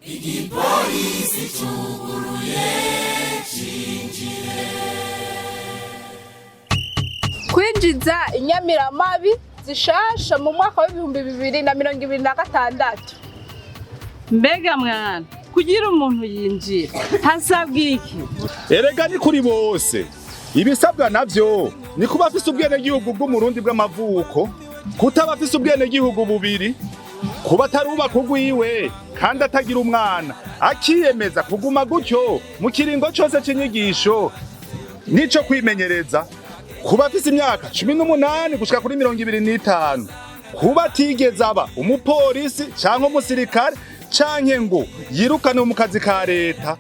Igipolisi cuguruye cinjire. Kwinjiza inyamiramabi zishasha mu mwaka wa 2026. Mbega mwana, kugira umuntu yinjira hasabwa iki? Erega ni kuri bose. Ibisabwa navyo ni kuba afise ubwenegihugu bw'Umurundi bw'amavuko, kutaba afise ubwenegihugu bubiri, kuba atarubaka urwiwe kandi atagira umwana, akiyemeza kuguma gutyo mu kiringo cose c'inyigisho n'ico kwimenyereza, kuba afise imyaka 18 gushika kuri 25, kuba atigeze aba umupolisi canke umusirikare canke ngo yirukanwe mu kazi ka leta,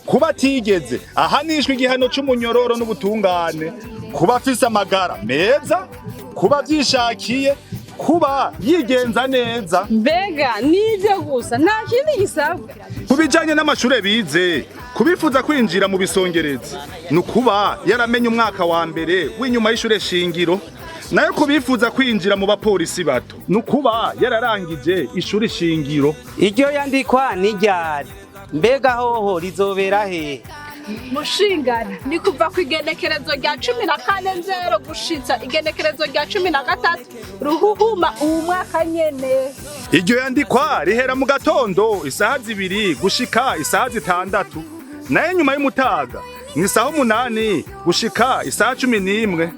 kuba atigeze ahanishwa igihano c'umunyororo n'ubutungane, kuba afise amagara meza, kuba avyishakiye, kuba yigenza neza. Mbega nivyo gusa, nta kindi gisabwa? Ku bijanye n'amashure bize, kubifuza kwinjira mu bisongerezi ni ukuba yaramenye umwaka wa mbere w'inyuma y'ishure shingiro. Nayo kubifuza kwinjira mu bapolisi bato ni ukuba yararangije ishure shingiro. Iryo yandikwa ni ryari? Mbega hoho rizobera hehe? Mushingana, ni kuva ku igenekerezo rya 14 nzero gushitsa igenekerezo rya 13 ruhuhuma uwu mwaka nyene. Iryo yandikwa rihera mu gatondo isaha 2 gushika isaha 6, nayo nyuma y'umutaga ni isaha 8 gushika isaha 11.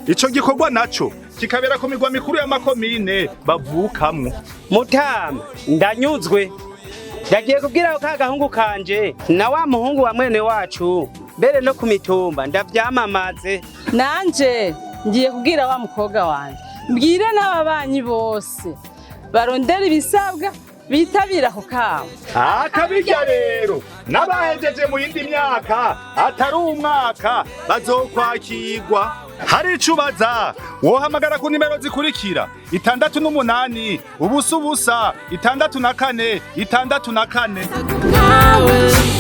Ico gikorwa naco kikabera ku migwa mikuru y'amakomine bavukamwo. Mutama, ndanyuzwe. Ndagiye kubwira ka gahungu kanje na wa muhungu wa mwene wacu, mbere no ku mitumba ndavyamamaze. Nanje ngiye kubwira wa mukobwa wanje, mbwire n'ababanyi bose barondera ibisabwa bitabira ako kamo. Akabirya rero, n'abahejeje mu yindi myaka atari umwaka bazokwakirwa. Hari ico ubaza, wohamagara ku nimero zikurikira: 68 00 64 64. Nawe.